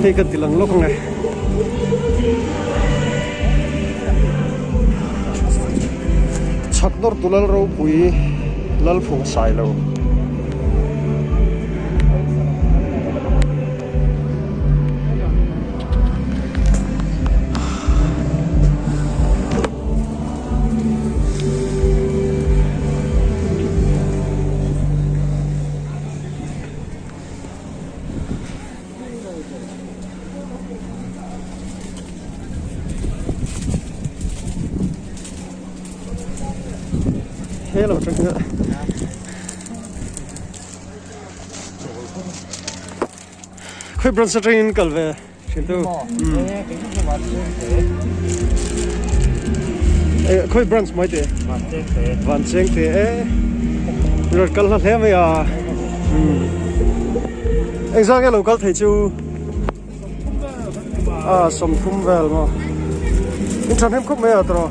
Hei kan ti lang lawk ang e. Chhak nawr tu lal ropui lal phung sai lo. He lo tang hian khawi branch atangin kal ve thin tu khawi branch mai teh van cheng te e rawn kal hla hle mai a engzah nge lo kal thei chu a sawmthum vel maw in thahnem khawp mai a tawh.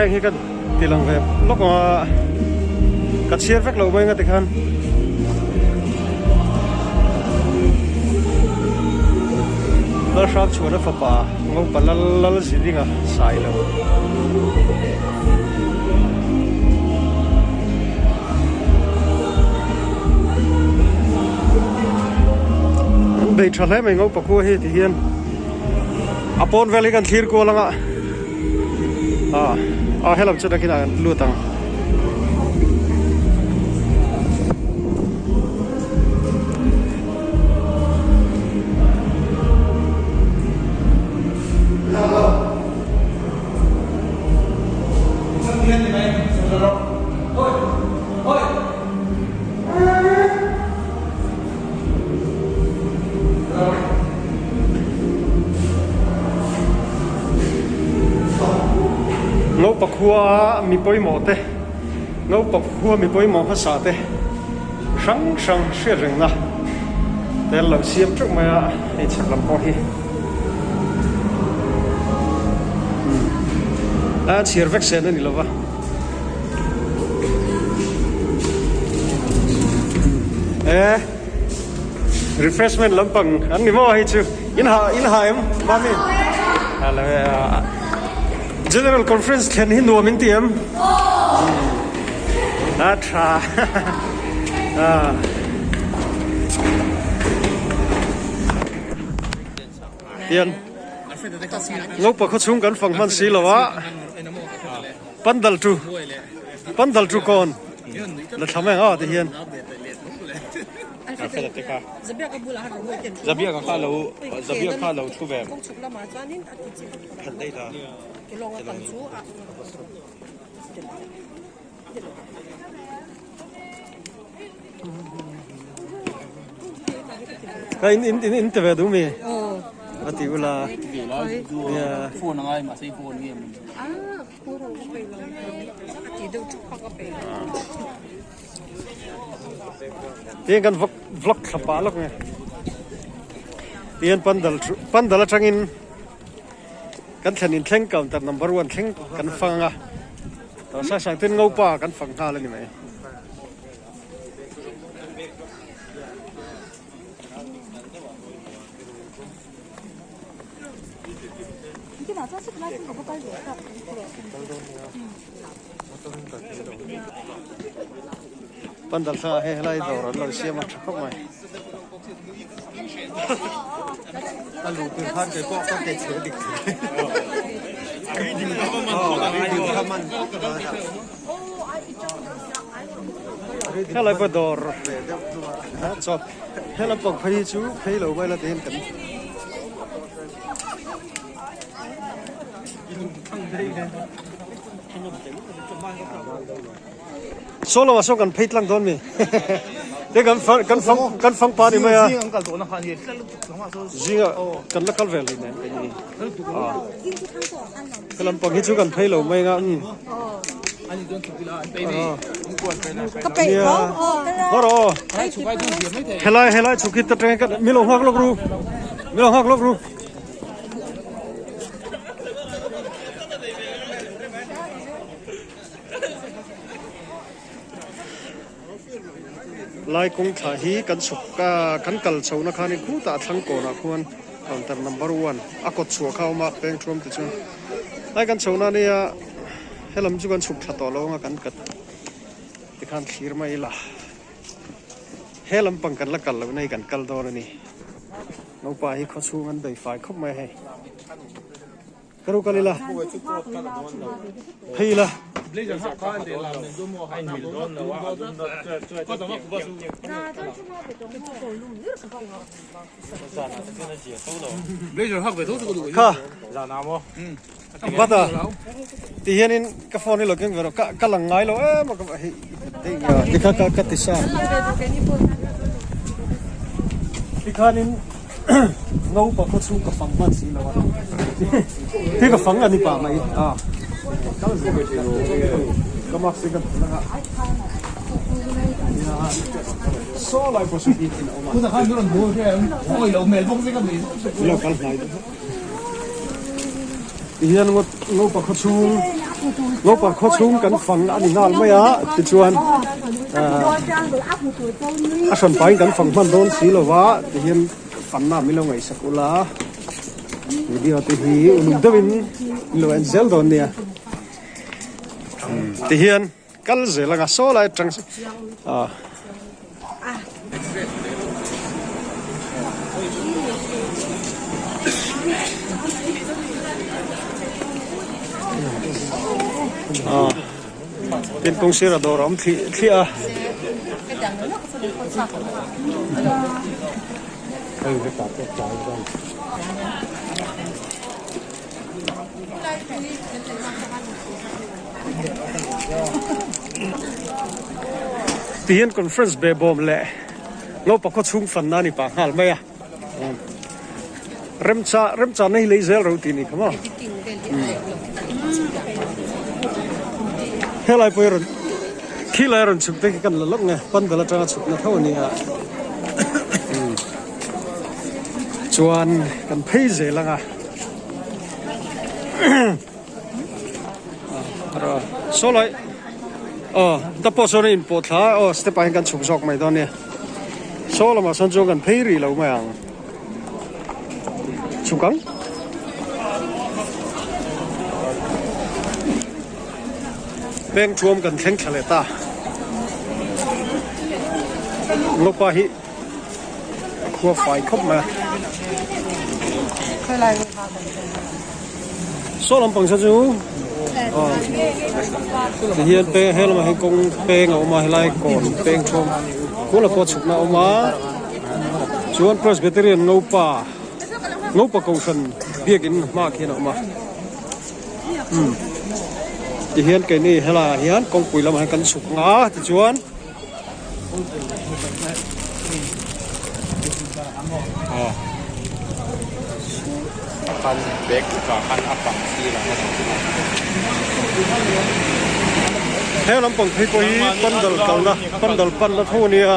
Heng hi ka ti lang ve lawk ang a ka chhiar vek lo mai nga tikhan Lalhram chhuan a fapa Ngopa lal lal zilinga sai lo. An bei tha hle mai Ngopa khua hi ti hian a pawn vel hi kan thlir kual anga ah ah helam chu nakinah kan lut ang. Naupa khua mi pawimawh te naupa khua mi pawimawh hmasa te hrang hrang hriat rengna te an lo siam teuh mai a hei chhak lam pawh hi. A chhiar vek sen a ni lova. E refreshment lampang an ni maw hei chu in ha in ha em mami hello general conference thlen hi nuam in ti em a tha a Hian Ngopa khaw chhung kan fang hman si lo a, pandal chu pandal chu kawn la thla mai ang a ti hian. Ka in in in in ti ve duh mi a ti ula nia phone angai mahse i phone nge tiang kan vlog vlog thla pah lawk nge tihian pandal thu pandal atangin kan thlen in thleng counter number one thleng kan fang a. Tah sang sang ten ngopa kan fak nghal a ni mai. Pandal thla ah hei helai dawr an lo siam a tha khawp mai. Helai pawh dawr chawp helai pawh phei hi chu phei lo mai la tiin kan Saw lamah sawn kan phei tlang dawn mi? Te kan kan fang kan fang pa ni mai a. Zinga kan la kal ve hlei nen kan ni. Ka lampang hi chu kan phei lo mai nga. Nia. Hawr aw. Helai helai chhuk hi ta teng kan milo nghak lawk ru. Milo nghak lawk ru. Lai kawng thla hi kan chhuk kan kal chhohna khanin khutah a thlang kawnah khuan counter number one a kawt chhuah kha a awm a peng thuam ti chuan lai kan chhohna ania helam chu kan chhuk thla tawh lo anga kan kat tikhan thlir mai ila he lampang kan la kal lohna hi kan kal dawn a ni naupa hi khawchhung an bei fai khawp mai a hei. Ka ru kal ila, phei ila. Kha Bata ti hianin ka phone hi lo keng ve rawh ka ka lang ngai lo em a ka hei tikha ka ka ti sa tikhanin Naupa khaw chhung ka fang hman si lo a, hi ka fang a ni pah mai a, ka mak si kan phun anga saw lai pawh saw bik in a awm a. Lo kal hnai deuh hlek. Tihian Ngopa khaw chhung Ngopa khaw chhung kan fang a ni nghal mai a tichuan a hran pahin kan fang hman dawn si lo va tihian fanna min lo ngaihsak ula video te hi uluk deuhin min lo en zel dawn nia tihian kal zel anga saw lai atang ah. Tin kawng sirah dawr a awm thli thliah a. Tihian conference be bawm leh naupang khaw chhung fanna a ni pah nghal mai a remcha remchana hi lei zel ro tih ni kha maw helai pawh hi rawn khilai a rawn chhuk te khi kan la lawk nge pandal atanga chhukna tho a ni a chuan kan phei zel ang a. Saw lai aw ta pawh sawn a inpawh thla a aw step ah hian kan chhuk zawk mai dawn a nia saw lamah sawn chuan kan phei rih lo mai ang chhuk ang. Peng thuam kan thleng thla leh ta Ngopa hi a khua fai khawp mai a. Saw lampang saw chu aw tihian peng he lamah hian kawng peng a awm a helai kawn peng thawm khuala pawh chhukna a awm a chuan Presbyterian Ngopa Ngopa Kohhran biakin hmaah khian a awm a umm tihian keini helaiah hian kawngpui lamah hian kan chhuk ang a tichuan. He lampang phei pawh hi pandal kalna pandal panna tho a nia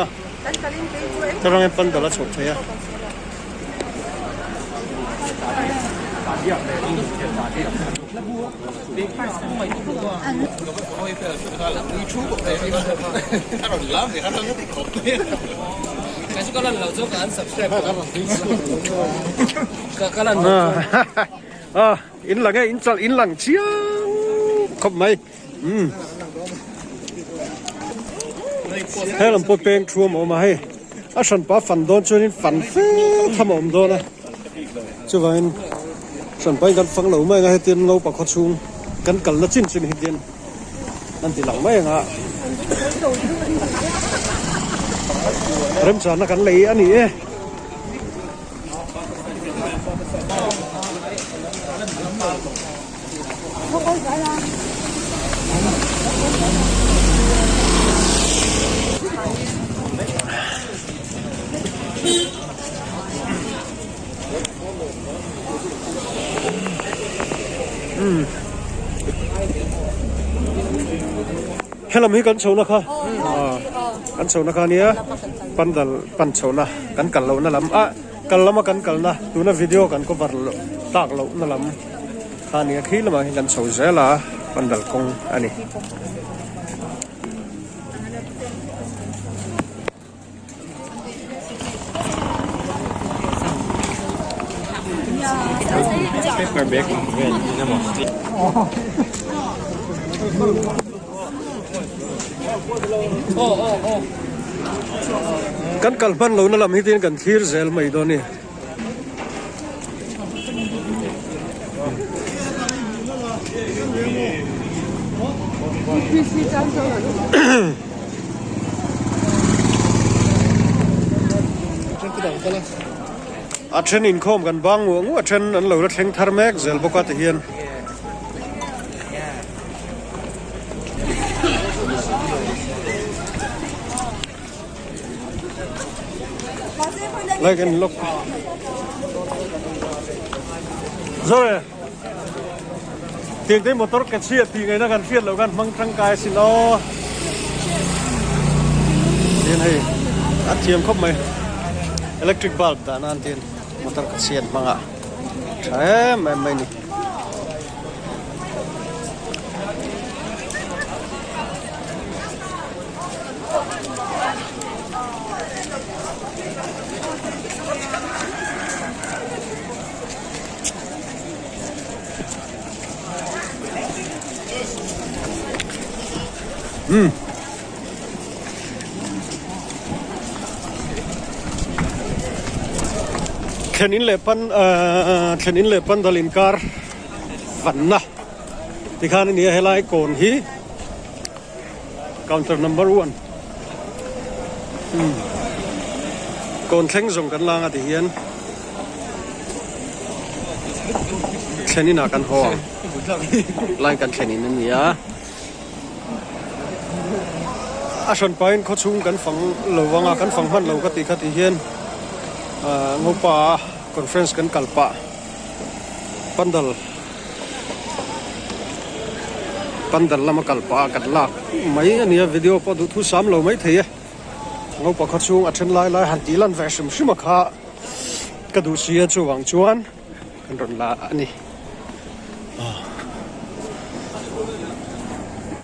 tarangin pandal a chhuah thei a. In lang e in chal in lang chiang khawp mai umm he lam pawh peng thu a awm a hei a hranpa fan dawn chuanin fan fe tham a awm dawn a chuvangin hranpa in kan fang lo mai ang a hetian naupa khaw chhung kan kalna chin chin hi hian an ti lang mai ang a remchana kan lei a ni e. Helam hi kan chhohna kha kan chhohna kha ania pandal pan chhohna kan kal lohna lam ah kal lama kan kalna tuna video kan cover loh tak lohna lam kha ania khi lamah hian kan chho zel a pandal kawng a ni. Kan kal hman lohna lam hi tin kan thlir zel mai dawn a ni. A then inkhawm kan bang nguah nguah a then an lo la thleng thar mek zel bawk a ti hian. Like and look. Zore. Tiang te motor ka chhiat tih ngaihna kan hriat loh khan hmang tangkai asin aw. Tin hei a thiam khawp mai. Electric bulb dah nan tin motor ka chhiat hmangah tha em em mai ni. Umm. Thlen in leh pan ahh thlen in leh pandal inkar vanna tikhan a ni a helai kawn hi counter number one umm kawn thleng zawng kan lang a ti hian thlen inah kan haw ang line kan thlen in a ni a a hran pahin khawchhung kan fang lo ang a kan fang hman lo ka tih kha ti hian ahh ngopa conference kan kal pah pandal. Pandal lama kal pah a kan lak mai a nia video pawh duh thu sam lo mai thei e naupang khaw chhung a then lai lai han tih lan ve hrim hrim a kha ka duh si a chuvang chuan kan rawn la a ni.